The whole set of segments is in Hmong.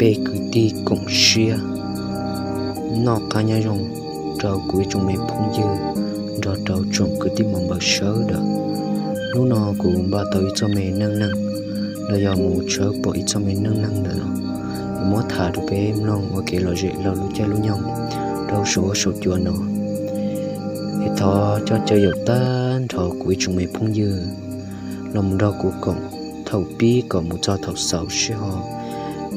Peb kwv tij koom siab, noj qab nyob zoo rau kuv ib tsoom me phooj ywg nrog rau tsoom kwv tij muam npawg sawv daws. Hnub no kuv npaj tau ib txoj me neej neeg, los yog mus tshawb pom ib txoj me neej neeg ntawm no, yuav muab tham rau peb mloog ua kev lom zem laug lub caij lub nyoog rau saum huab saum cua no. Es thov coj caw yaum tag nrho kuv ib tsoom me phooj ywg los mus nrog kuv koom thaum pib kom mus txog thaum xaus seb ho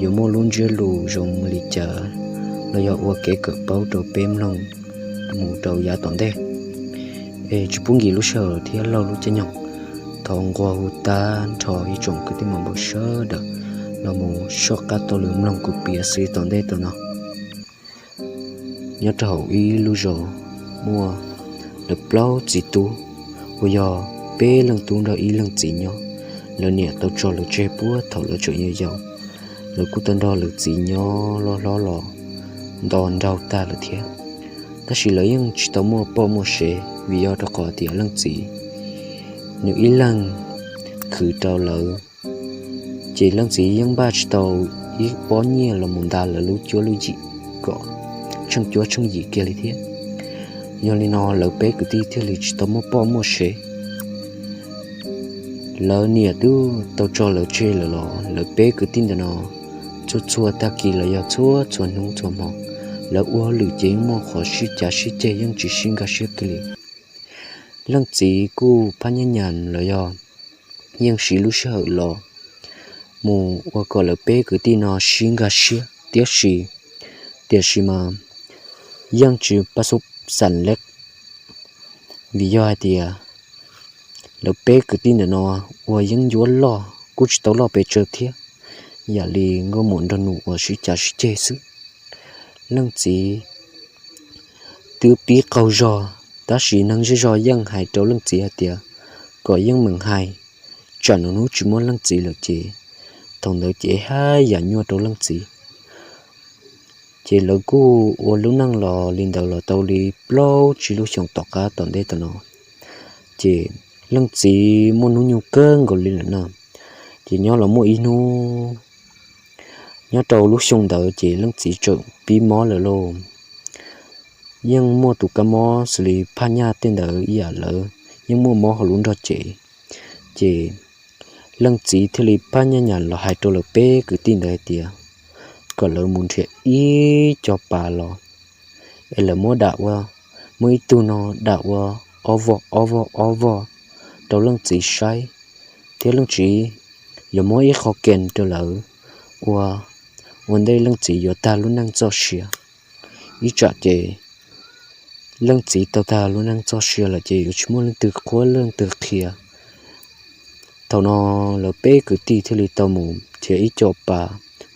yuav muaj lub ntsiab lus zoo li cas, los yog ua kev kawm paub rau peb mloog mus rau yav tom ntej. Es tsis pub nkim lub sij hawm thiab laug lub caij nyoog, thov nquag hu tag nrho ib tsoom kwv tij muam npawg sawv daws los mus soj qab taug lw mloog kuv piav xws li tom ntej tau no. Nyob rau hauv ib lub zos muaj lawv plaub txiv tub, uas yog peb leej tub nrog ib leej txiv nyob. Lawv niam tau tso lawv tseg puag thaum lawv tseem yau yau. Lawv kuj tau nrog lawv txiv nyob loj hlob los nto nraug tag lawm thiab, tab sis lawv yeej tsis tau muaj poj muaj sev vim yog rau qhov tias leej txiv nws ib leeg khwv rau lawv, ces leej txiv yeej npaj tsis tau ib pob nyiaj los mus nta lawv lub cuab lub yim kom tsheej cuab tsheej yim kiag li thiab. Yog li no lawv peb kwv tij thiaj li tsis tau muaj poj muaj sev. Lawv niam twb tau tso lawv tseg lawm los lawv peb kwv tij ntawm no txhua txhua tag kis los yog txhua txhua hnub txhua hmo, lawv ua hauj lwm ces yeej muaj qhov sib cav sib ceg, yeej tsis sib nkag siab kiag li. Leej txiv kuj phab nyab nyas los yog yeej siv lub sij hawm los mus ua kom lawv peb kwv tij no sib nkag siab tiam sis, tiam sis mas yeej tsis pab xub xas leb, vim yog hais tias lawv peb kwv tij ntawm no ua yeeb ncuab loj kuj tsis tau loj pes tsawg thiab, yam li nkauj muam nraug nus uas sib cav sib ceg xwb. Leej txiv twb pib qaug zog, tab sis neeg zej zog yeej hais rau leej txiv hais tias kom yeej meem hais, tsam nws hnub tsis muaj leej txiv lawm ces thaum ntawd ces haj yam nyuaj rau leej txiv. Ces lawv kuj ua lub neej los li ntawd los tau li plaub tsib lub xyoos tom qab tom ntej tau no, ces leej txiv muaj hnub nyoog kawg nkaus li lawm na. Ces nyob los muaj ib hnub, nyob rau lub xyoo ntawd ces leej txiv txawm pib mob lawm lauj. Yeej muaj tus kab mob xws li phaj nyaj tej ntawd ib yam, lawv yeej muaj mob hauv lub nrog cev. Ces leej txiv thiaj li phaj nyaj nyam los hais rau lawv peb kwv tij ntawd hais tias kom lawv mus nrhiav ib co pas los es lawv muab dam ua, muab ib tug no dam ua ob voj ob voj ob voj rau leej txiv saib, thiab leej txiv yuav muab ib qho kees rau lawv ua, ua ntej leej txiv yuav tag lub neej txoj sia. Ib tsam ces leej txiv tau tag lub neej txoj sia lawm ces yuav tsis muaj leej twg qhuab leej twg qhia. Thaum no lawv peb kwv tij thiaj li tau mus nrhiav ib co pas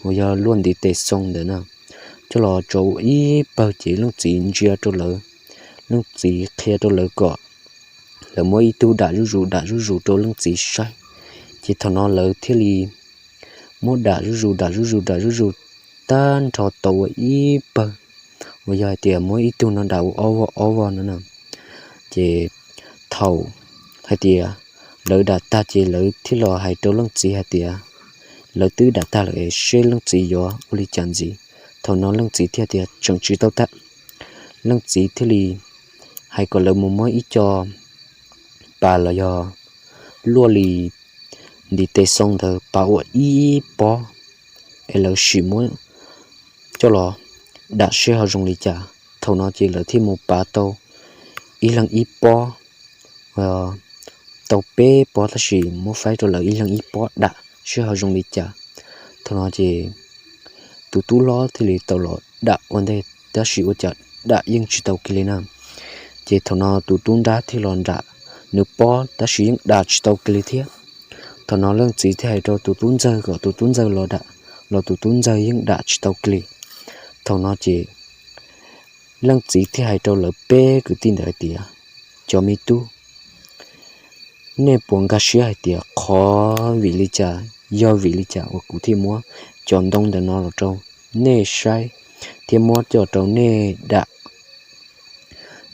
uas yog luaj ntiv tes xoo ntawd na, coj los tso ua ib pawg ces leej txiv ntsia rau lawv, leej txiv qhia rau lawv kom lawv muab ib tug dam zuj zus dam zuj zus rau leej txiv saib. Ces thaum no lawv thiaj li muab dam zuj zus dam zuj zus dam zuj zus tag nrho tau ua ib pawg, uas yog hais tias muab ib tug no dam ua ob voj ob voj no na. Ces thaum hais tias lawv dam tag ces lawv thiaj los hais rau leej txiv hais tias lawv twb dam tag lawm es seb leej txiv yuav ua li cas ntxiv. Thaum no leej txiv thiaj tias tseem tsis tau tag. Leej txiv thiaj li hais kom lawv mus muab ib co pas los yog luaj li ntiv tes xoo ntawd pav ua ib pob es lawv sim muab coj los dam seb ho zoo li cas. Thaum no ces lawv thiaj mus pav tau ib leeg ib pob, tau peb pob tab sis muab faib rau lawv ib leeg ib pob dam seb ho zoo li cas. Thaum no ces tus tub hlob thiaj li tau los dam ua ntej tab sis ua cas dam yeej tsis tau kiag li na. Ces thaum no tus tub nrab thiaj los dam nws pob tab sis yeej dam tsis tau kiag li thiab. Thaum no leej txiv thiaj hais rau tus tub ntxawg kom tus tub ntxawg los dam, los tus tub ntxawg yeej dam tsis tau kiag li. Thaum no ces leej txiv thiaj hais rau lawv peb kwv tij ntawd hais tias, cov me tub, nej puas nkag siab hais tias qhov vim li cas, yog vim li cas uas kuv thiaj muab cov ntoo ntawm no los rau nej saib thiab muab coj rau nej dam?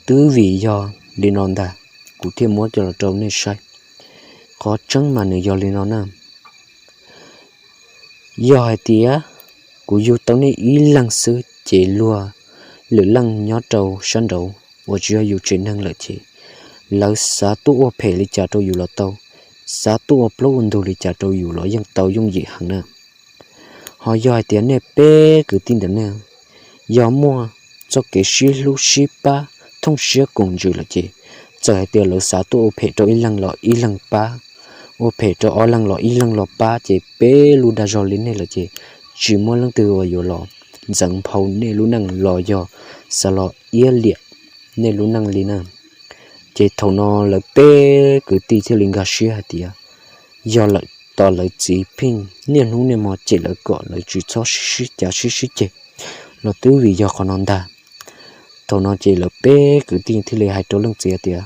Twb vim yog li no ntag kuv thiaj muab coj los rau nej saib. Qhov tseeb mas nws yog li no na. Yog hais tias kuv yug tau nej ib leeg xwb ces luag lwm leej nyob rau sab nraud uas tsis yog yus tsev neeg lawm ces lawv xav tuaj ua phem li cas rau yus los tau, xav tuaj ua plaub ua ntug li cas rau yus los yeej tau yooj yim heev na. Ho yog hais tias nej peb kwv tij ntawm nej yog muaj txoj kev sib hlub sib pab thooj siab koom ntsws lawm ces txawm hais tias lawv xav tuaj ua phem rau ib leeg los ib leeg pab, ua phem rau ob leeg los ib leeg los pab ces peb lub dag zog li nej lawm ces tsis muaj leej twg uas yuav los ntxeev nphau nej lub neej los yog xav los iab liam nej lub neej li na. Ces thaum no lawv peb kwv tij thiaj li nkag siab hais tias yog lawm tos lawv txiv pheej niaj hnub niaj hmo cem lawv kom lawv tsis txhob sib cav sib sib ceg los twb vim yog qhov no ntag. Thaum no ces lawv peb kwv tij thiaj li hais rau leej txiv hais tias,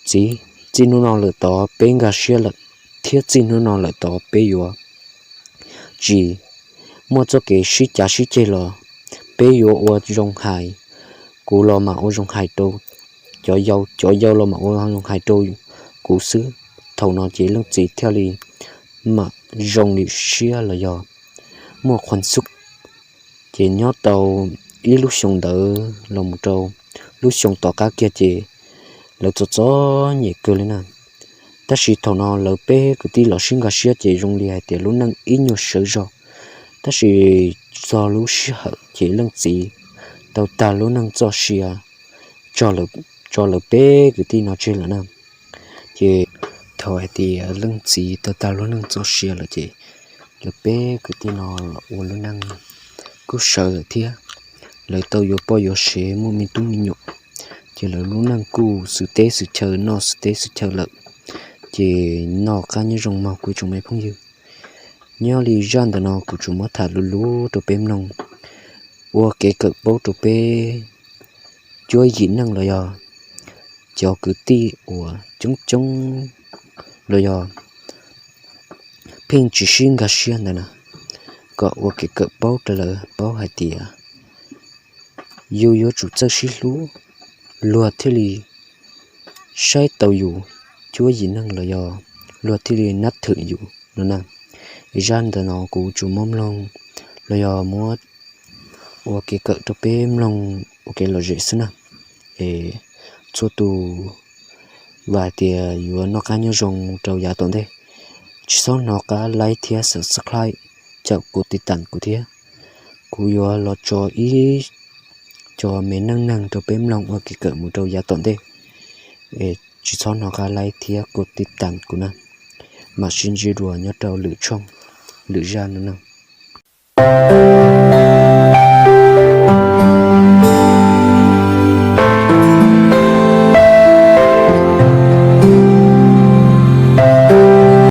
txiv, txij hnub no lawm tod peb nkag siab lawm, thiab txij hnub no lawm tod peb yuav tsis muaj txoj kev sib cav sib ceg los peb yuav ua zoo hais, kuv los mam ua zoo hais rau cov yau, cov yau los mam ua zoo hais rau kuv xwb. Thaum no ces leej txiv thiaj li mam zoo li siab los yog muaj khuam xub. Ces nyob tau ib lub xyoo ntawd los mus rau lub xyoo tom qab kiag ces lawv txom txom nyem kawg li na. Tab sis thaum no lawv peb kwv tij los sib nkag siab ces zoo li hais tias lub neej ib nyuag sawv zog. Tab sis txog lub sij hawm ces leej txiv tau tag lub neej txoj sia tso lawv peb kwv tij no tseg lawm na. Ces thaum hais tias leej txiv tau tag lub neej txoj sia lawm ces lawv peb kwv tij no los ua lub neej kuj sawv lawm thiab. Lawv tau yuav poj yuav sev muaj me tub me nyuam, ces lawv lub neej kuj xwm teb xwm chaw, noj xwm teb xwm chaw lawm. Ces noj qab nyob zoo mog kuv tsoom me phooj ywg. Nyob li zaj ntawm no kuv tsuas muab tham lus lus rau peb mloog ua kev kawm paub rau peb cuab yim neej los yog cov kwv tij uas coob coob los yog pheej tsis sib nkag siab ntawd na, kom ua kev kawm paub rau lawv paub hais tias yus yuav tsum txawj sib hlub, luag thiaj li saib tau yus cuab yim neej los yog luag thiaj li nab thwm yus no na. Zaj ntawm no kuv tsuas muab mloog los yog muab ua kev kawm rau peb mloog ua kev lom zem xwb na. Es txhua tus vam tias yuav noj qab nyob zoo rau yav tom ntej. Tsis txhob hnov qab like thiab subscribe, caum kuv tiv tam kuv thiab. Kuv yuav los tso ib co me neej neeg rau peb mloog ua kev kawm mus rau yav tom ntej. Es tsis txhob hnov qab like thiab kuv tiv tam kuv na. Mam sib ntsib dua nyob rau lwm tshooj, lwm zaj no na.